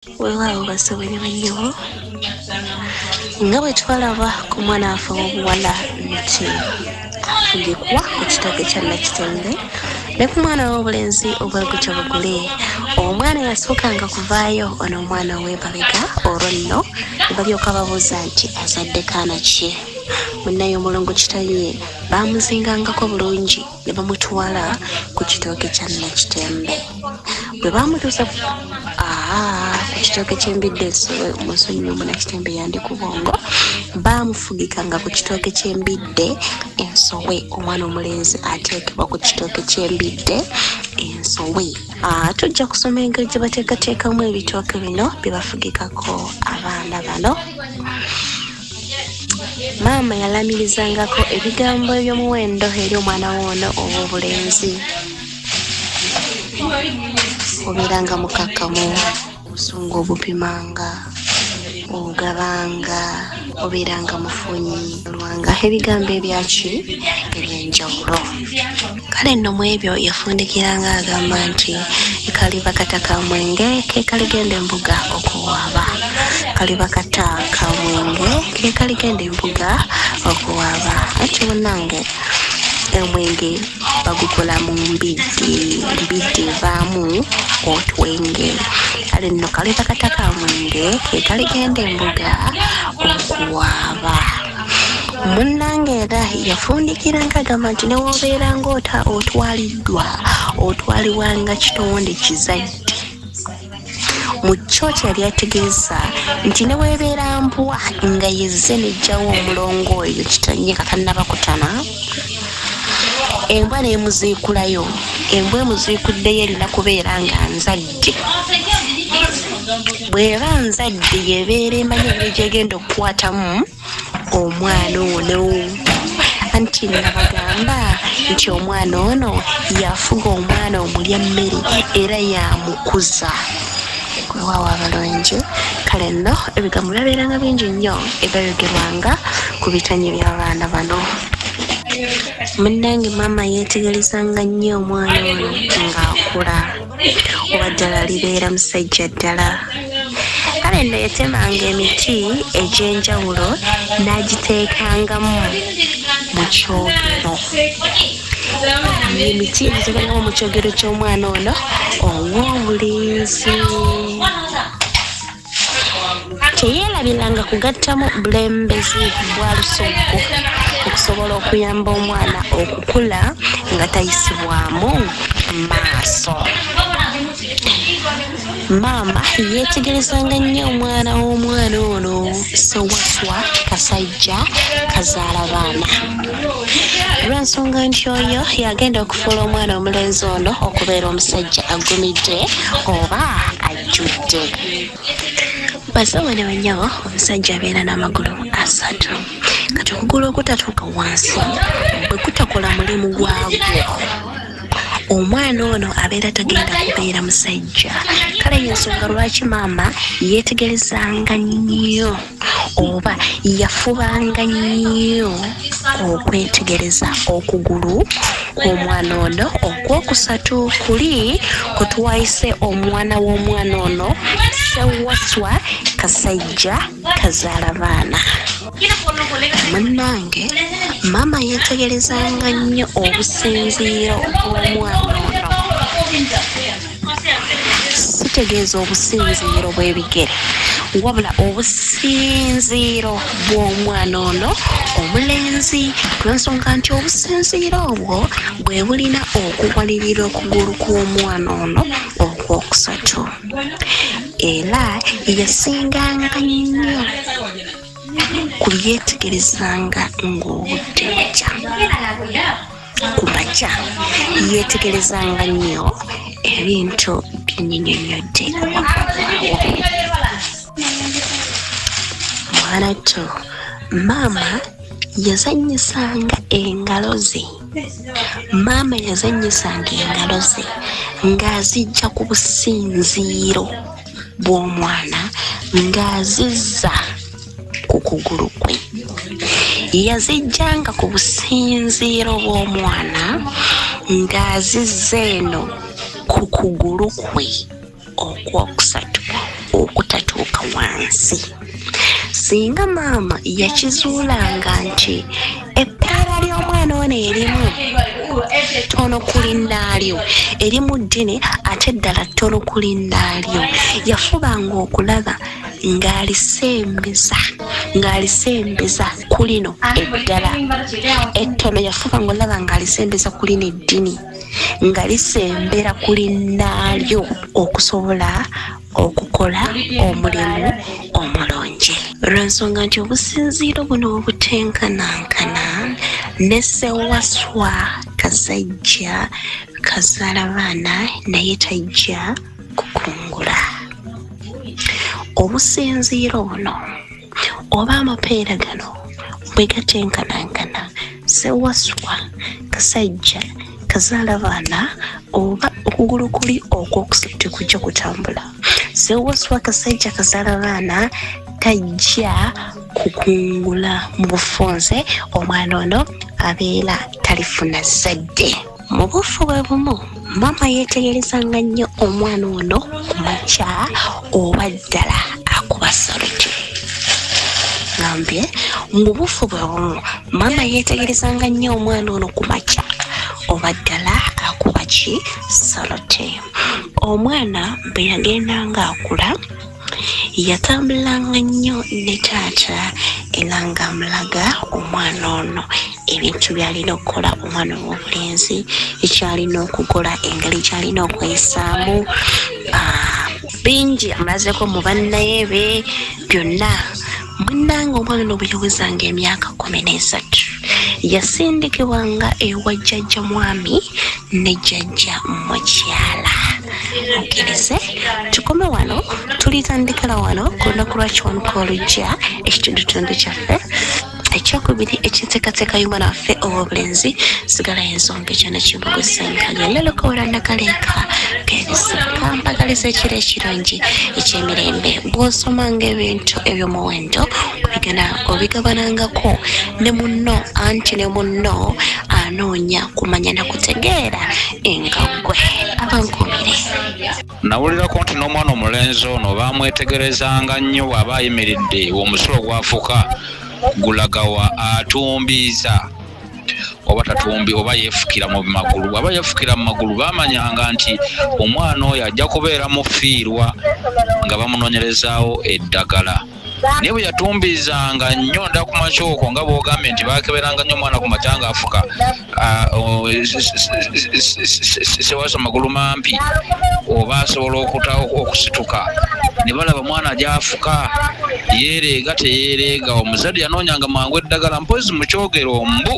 Weewaawo bassebo ne bannyabo, nga bwe twalaba ku mwana waffe ow'obuwala nti afugikwa ku kitooke kya Nakitembe ne ku mwana ow'obulenzi obwegutyo bugule. Omwana yasookanga kuvaayo ono omwana ow'emabega olwo nno ne balyoka babuuza nti azadde kaana ki? Munnaye omulongo Kitanye baamuzingangako bulungi ne bamutwala ku kitooke kya Nakitembe. Bwe baamutuusa ku kitooke ky'embidde musonyiwe Munakitembe yandi ku bwongo, baamufugikanga ku kitooke ky'embidde ensowe. Omwana omulenzi ateekebwa ku kitooke ky'embidde ensowe. Tujja kusoma engeri gye bateekateekamu ebitooke bino bye bafugikako abaana bano. Maama yalamirizangako ebigambo eby'omuwendo eri omwana we ono ow'obulenzi. Obeeranga mukakkamu, obusungu obupimanga, ogabanga, obeeranga mufunyi, lwanga ebigambo ebyaki eby'enjawulo. Kale nno mu ebyo yafundikiranga agamba nti kaliba kata ka mwenge ke kaligenda embuga okuwaaba. Kaliba kata ka mwenge ke kaligenda embuga okuwaaba. Anti munnange omwenge bagukola mu mbidde, embidde evaamu otwenge. Kale nno kaliba kata ka mwenge ke kaligenda embuga okuwaaba. Munnange era yafundikira ng'agamba nti ne w'obeera ng'ota otwaliddwa otwalibwa nga kitonde kizadde. Mu kyo kye yali ategeeza nti ne bw'ebeera mbwa nga yezze n'eggyawo omulongo oyo kitannye nga tannaba kutana, embwa n'emuziikulayo, embwa emuziikuddeyo erina kubeera nga nzadde. Bw'eba nzadde y'ebeera emanyi engeri gy'egenda okukwatamu omwana ono. Anti nabagamba nti omwana ono yafuga omwana omulya mmere era yamukuza. Weewaawo abalungi, kale nno ebigambo byabeeranga bingi nnyo ebyayogerwanga ku bitanyi by'abaana bano. Munnange maama yeetegerezanga nnyo omwana ono ng'akula. Oba ddala alibeera musajja ddala. Kale nno yatemanga emiti egy'enjawulo n'agiteekangamu mu kyogero. Emiti agiteekangamu mu kyogero ky'omwana ono ow'obulenzi. Teyeerabiranga kugattamu bulembezi bwa lusoggo okusobola okuyamba omwana okukula nga tayisibwamu maaso. Maama yeetegerezanga nnyo omwana w'omwana ono Ssewaswa Kasajja Kazaalabaana olw'ensonga nti oyo y'agenda okufuula omwana omulenzi ono okubeera omusajja aggumidde oba ajjudde. Bassebo ne bannyabo, omusajja abeera n'amagulu asatu. Kati okugulu okutatuuka wansi bwe kutakola mulimu gwagwo, omwana ono abeera tagenda kubeera musajja. Kale y'ensonga lwaki maama yeetegerezanga nnyo oba yafubanga nnyo okwetegereza okugulu kw'omwana ono okwokusatu kuli kwe twayise omwana w'omwana ono Ssewaswa Kasajja Kazaalabaana. Munnange maama yeetegerezanga nnyo obusinziiro bw'omwana ono. Sitegeeza obusinziiro bw'ebigere wabula obusinziiro bw'omwana ono omulenzi lw'ensonga nti obusinziiro obwo bwe bulina okuwalirira okugulu kw'omwana ono okwokusatu era yasinganga nnyo kubyetegerezanga ng'obudde bukya. Ku makya yeetegerezanga nnyo ebintu bye nnyinyonnyodde waggulu awo. Mwanattu maama yazannyisanga engalo ze. Maama yazannyisanga engalo ze ng'aziggya ku businziiro bw'omwana ng'azizza ku kugulu kwe. Yaziggyanga ku businziiro bw'omwana ng'azizza eno ku kugulu kwe okwokusatu. okutatuuka wansi. Singa maama yakizuulanga nti eppeera ly'omwana ono erimu ttono ku linnaalyo, erimu ddene ate eddala ttono ku linnaalyo, yafubanga okulaba ng'alisembeza ng'alisembeza ku lino eddala ettono, yafubanga olaba ng'alisembeza ku lino eddini, nga lisembera ku linnaalyo okusobola okukola omulimu omulungi. Lwa nsonga nti obusinziiro buno obutenkanankana ne Ssewaswa kasajja kazaala baana naye tajja kukungula. Obusinziiro buno oba amapeera gano bwe gatenkanankana, Ssewaswa kasajja kazaala baana oba okugulu kuli okwokusatu tekujja kutambula. Ssewaswa kasajja kazaala baana tajja kukungula. Mu bufunze omwana ono abeera talifuna zzadde. Mu bufu bwe bumu maama yeetegerezanga nnyo omwana ono ku makya oba ddala akuba saluti. Ngambye mu bufu bwe bumu maama yeetegerezanga nnyo omwana ono ku makya oba ddala akuba ki saluti. Omwana bwe yagendanga akula yatambulanga nnyo ne taata era ng'amulaga omwana ono ebintu by'alina okukola, omwana ow'obulenzi ekyalina okukola, engeri gy'alina okweyisaamu, bingi amulazeko mu bannaye be byonna. Munnange omwana ono bwe yawezanga emyaka 13 yasindikibwanga ewa jjajja mwami ne jjajja mukyala. Okkirize tukome wano, tulitandikira wano ku lunaku lwa Kiwanuka olujja ekitundutundu kyaffe ekyokubiri eky'enteekateeka y'omwana waffe ow'obulenzi. Sigala ensonga ekyana kibugo senkage lolokowera nakaleeka kebisika. Mpagaliza ekiro ekirungi eky'emirembe. Bw'osomanga ebintu eby'omuwendo obigabanangako ne munno, anti ne munno anoonya kumanya na kutegeera nga ggwe. Abankuumire. Nawulirako nti n'omwana omulenzi ono baamwetegerezanga nnyo bw'aba ayimiridde omusulo gwafuka gulagawa, atumbiiza oba tatumbi oba yeefukira mu magulu. Bw'aba yeefukira mu magulu baamanyanga nti omwana oyo ajja kubeera mufiirwa nga bamunoonyerezaawo eddagala. Naye bwe yatumbiizanga nnyo nda ku makya okwo, nga bw'ogambye nti baakeberanga nnyo omwana ku makya ng'afuka sewasa magulu mampi oba asobola okusituka, ne balaba mwana gy'afuka yeereega teyeereega, omuzadde yanoonyanga mangu eddagala. Mpozi mu kyogero mbu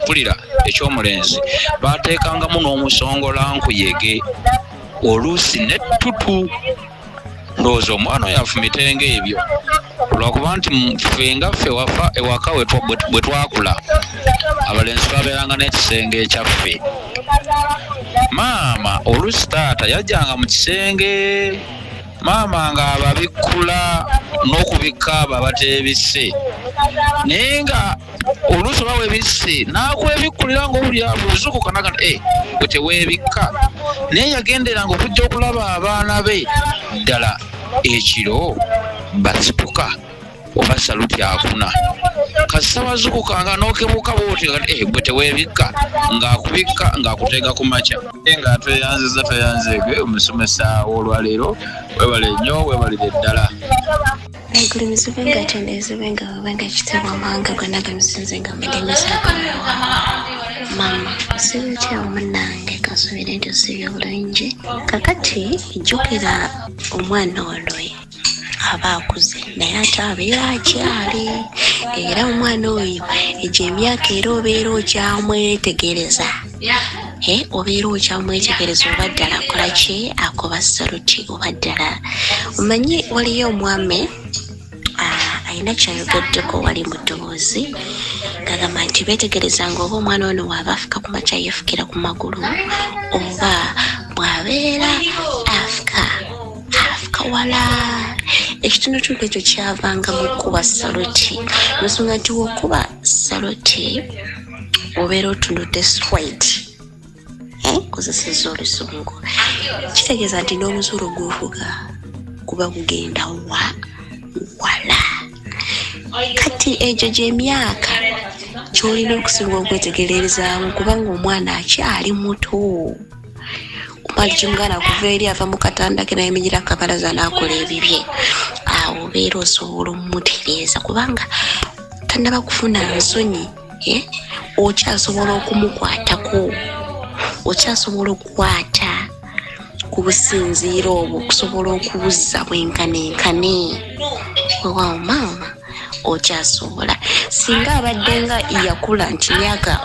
mpulira eky'omulenzi baateekangamu n'omusongolankuyege oluusi n'ettutu. Ndowooza omwana oyo afumitenga ebyo, lwakuba nti ffe nga ffe wafa ewaka bwe twakula abalenzi twabeeranga n'ekisenge ekyaffe. Maama oluusi taata yajjanga mu kisenge, maama ng'ababikkula n'okubikka abo abateebisse, naye nga oluusi oba webisse n'akwebikkulira ng'owulira bw'ozuukuka naga nti gwe teweebikka. Naye yagenderanga okujja okulaba abaana be ddala ekiro basituka oba saluti akuna. Kasita wazukukanga n'okebuka bw'oti nga gwe teweebikka, ng'akubikka ng'akuteega ku makya. Nga tweyanziza tweyanzeege omusomesa w'olwaleero, webale nnyo, webalire ddala. Agulumizibwe nga atenderezebwe nga aweebwe nga ekitiibwa amawanga gonna gamusinze nga amuddembezaako weewaawo. Maama osiibye otya munnange? Kansuubire nti osiibye bulungi. Kakati jjukira omwana ono aba akuze naye ate abeera akyali era omwana oyo egyo emyaka era obeera okyamwetegereza, obeera okyamwetegereza oba ddala akola ki, akuba saluti oba ddala. Omanyi waliyo omwami alina kyayogeddeko wali mu ddoboozi ng'agamba nti beetegerezanga oba omwana ono bw'aba afuka ku makya yeefukira ku magulu oba bw'abeera afuka afuka wala. Ekitundutundu ekyo kyavanga mu kukuba saluti, ensonga nti wokuba saluti obeera otunudde straight, kozesezza oluzungu, kitegeeza nti n'omuzuulo gw'ofuga. Guba gugenda wa wala. Kati egyo gy'emyaka ky'olina okusinga okwetegererezaamu, kubanga omwana akyali muto. Omwana kimugana kuva eri ava mu katanda ke nayemenyera akabalaza n'akola ebibye, awo obeera osobola omumutereeza kubanga tannaba kufuna nsonyi. Okyasobola okumukwatako, okyasobola okukwata ku businziiro obwo okusobola okubuzza bwenkanenkane. Weewaawo maama, okyasobola. Singa abadde nga yakula nti myaka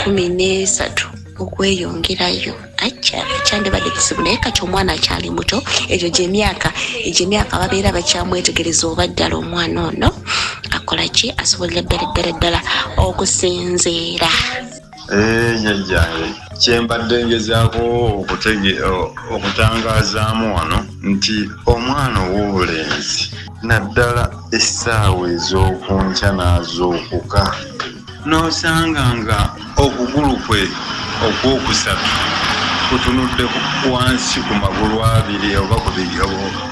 13 okweyongerayo, acca kyandibadde kizibu, naye kati omwana akyali muto. Egyo gyemyaka, egyo emyaka babeera bakyamwetegereza oba ddala omwana ono akola ki, asobolera ddala ddala ddala okusinziira. Jjajjange, kyembadde ngezaako okutangaazaamu wano nti omwana ow'obulenzi, naddala essaawa ez'okunkya n'azuukuka n'osanga nga okugulu kwe okwokusatu kutunudde wansi ku magulu abiri oba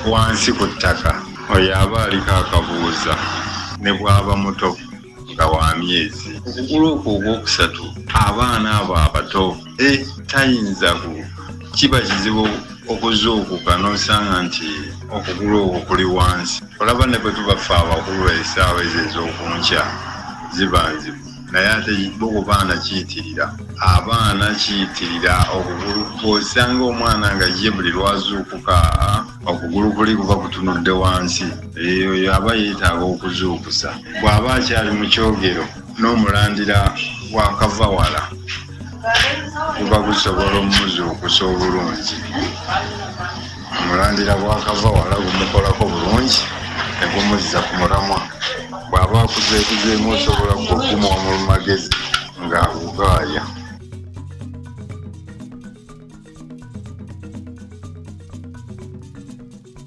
wansi ku ttaka, oyo aba aliko akabuuza ne bw'aba muto nga wa myezi. Okugulu okwo ogwokusatu, abaana abo abato tayinza ku kiba kizibu okuzuukuka n'osanga nti okugulu okwo kuli wansi. Olaba ne bwe tuba ffe abakulu, essaawa ezo ez'okunkya ziba nzibu, naye ate bo ku baana kiyitirira, abaana kiyitirira. Okugulu bw'osanga omwana nga ye buli lwazuukuka okugulu kuli kuba kutunudde wansi, oyo aba yeetaaga okuzuukusa. Bw'aba akyali mu kyogero n'omulandira gwakava wala, guba gusobola omuzuukusa obulungi. Omulandira gwakava wala gumukolako bulungi ne gumuzza ku mulamwa. Bw'aba akuzeekuzeemu, osobola gwe okumuwa mu magezi ng'agugaaya.